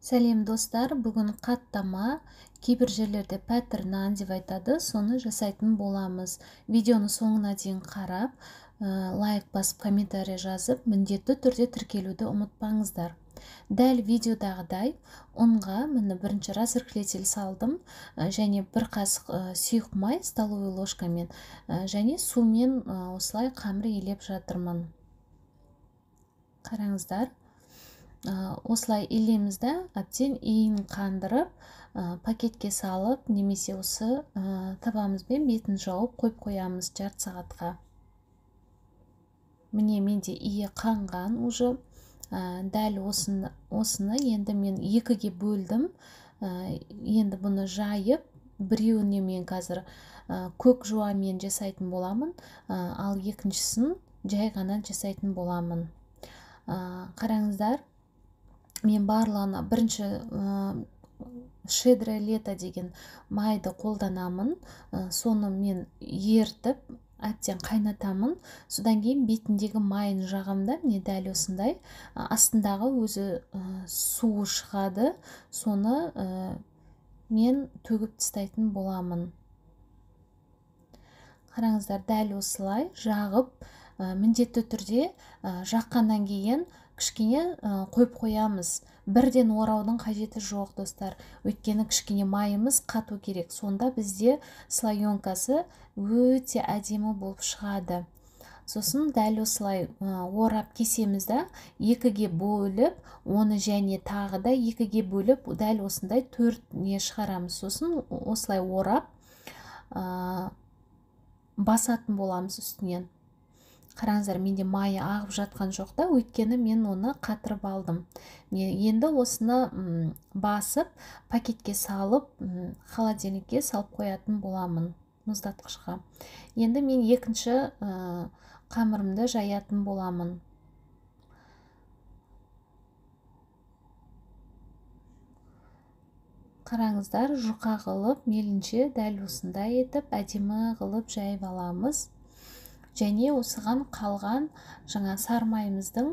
Сәлем достар, бүгін қаттама, кейбір жерлерде пәтір нан деп айтады, соны жасайтын боламыз. Видеоны соңына дейін қарап, лайк басып, комментарий жазып, міндетті түрде тіркелуді ұмытпаңыздар. Дәл видеодағыдай ұнға міне бірінші разрыхлитель салдым, және бір қасық сұйық май столовый ложкамен, және сумен осылай қамыр илеп жатырмын. Қараңыздар. Осылай илейміз да, әбден иін қандырып, пакетке салып, немесе осы табамызбен бетін жауып қойып қоямыз жарты сағатқа. Міне менде иі қанған уже. Дәл осыны енді мен екіге бөлдім. Енді бұны жайып, біреуіне мен қазір көк жуамен жасайтын боламын, ал екіншісін жай ғана жасайтын боламын. Қараңыздар, мен барлығына бірінші щедрое лето деген майды қолданамын. Соны мен ертіп, әбден қайнатамын. Содан кейін бетіндегі майын жағамда, міне дәл осындай, астындағы өзі суы шығады. Соны мен төгіп тастайтын боламын. Қараңыздар, дәл осылай жағып, міндетті түрде жаққаннан кейін кішкене қойып қоямыз. Бірден ораудың қажеті жоқ, достар. Өйткені кішкене майымыз қату керек. Сонда бізде слоенкасы өте әдемі болып шығады. Сосын дәл осылай орап кесеміз да, екіге бөліп, оны және тағы да екіге бөліп, дәл осындай төрт не шығарамыз. Сосын осылай орап басатын боламыз үстінен. Қараңыздар, менде майы ағып жатқан жоқ та, өйткені мен оны қатырып алдым. Енді осыны басып, пакетке салып, холодильникке салып қоятын боламын, мұздатқышқа. Енді мен екінші қамырымды жаятын боламын. Қараңыздар, жұқа қылып, мейлінше дәл осындай етіп, әдемі қылып жайып аламыз. Және осыған қалған жаңа сармайымыздың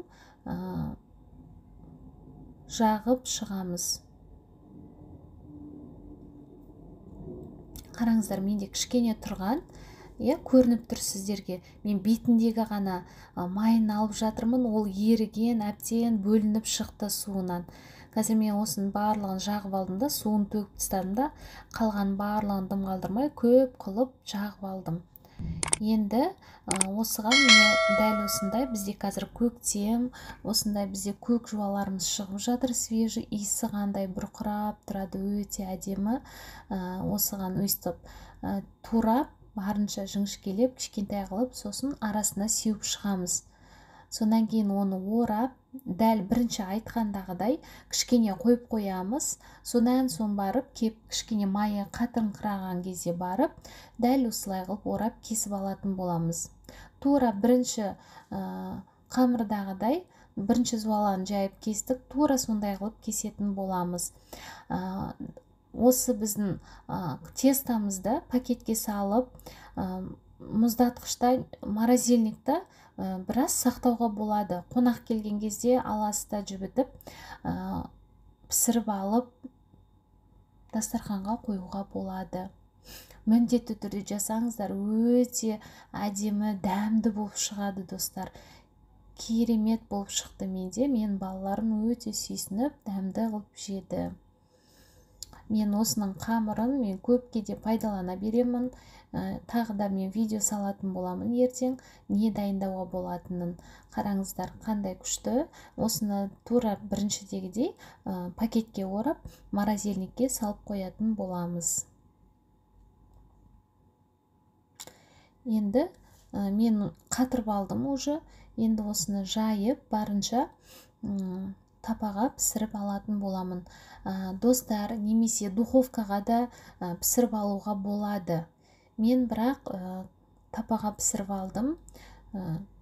жағып шығамыз. Қараңыздар, менде кішкене тұрған, көрініп тұр сіздерге. Мен бетіндегі ғана майын алып жатырмын, ол еріген, әбден бөлініп шықты суынан. Қазір мен осының барлығын жағып алдым да, суын төгіп тастадым да, қалған барлығын дым қалдырмай көп қылып жағып алдым. Енді осыған міне дәл осындай бізде қазір көктем, осындай бізде көк жуаларымыз шығып жатыр, свежий, иісі қандай бұрқырап тұрады, өте әдемі. Осыған өстіп турап, барынша жіңішкелеп, кішкентай қылып, сосын арасына сеуіп шығамыз. Содан кейін оны орап, дәл бірінші айтқандағыдай кішкене қойып қоямыз. Содан соң барып, кеп кішкене майы қатырыңқыраған кезде барып, дәл осылай қылып орап кесіп алатын боламыз. Тура бірінші қамырдағыдай, бірінші зуаланы жайып кестік, тура сондай қылып кесетін боламыз. Осы біздің тестамызды пакетке салып, мұздатқышта, морозильникта біраз сақтауға болады. Қонақ келген кезде аласыз да жібітіп, пісіріп алып, дастарханға қоюға болады. Міндетті түрде жасаңыздар, өте әдемі, дәмді болып шығады, достар. Керемет болып шықты менде. Мен балаларым өте сүйсініп, дәмді қылып жеді. Мен осының қамырын мен көпке де пайдалана беремін. Тағы да мен видео салатын боламын ертең, не дайындауға болатынын. Қараңыздар, қандай күшті. Осыны тура біріншідегідей пакетке орап, морозильникке салып қоятын боламыз. Енді мен қатырып алдым уже. Енді осыны жайып, барынша тапаға пісіріп алатын боламын. Достар, немесе духовкаға да пісіріп алуға болады. Мен бірақ тапаға пісіріп алдым.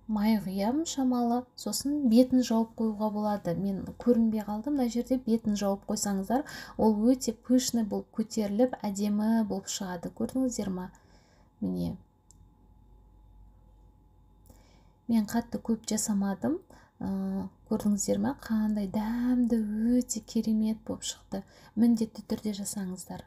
Май құямын шамалы, сосын бетін жауып қоюға болады. Мен көрінбей қалдым, мына жерде бетін жауып қойсаңыздар, ол өте пышный болып көтеріліп, әдемі болып шығады. Көрдіңіздер ма? Міне. Мен қатты көп жасамадым. Көрдіңіздер ма, қандай дәмді, өте керемет болып шықты. Міндетті түрде жасаңыздар.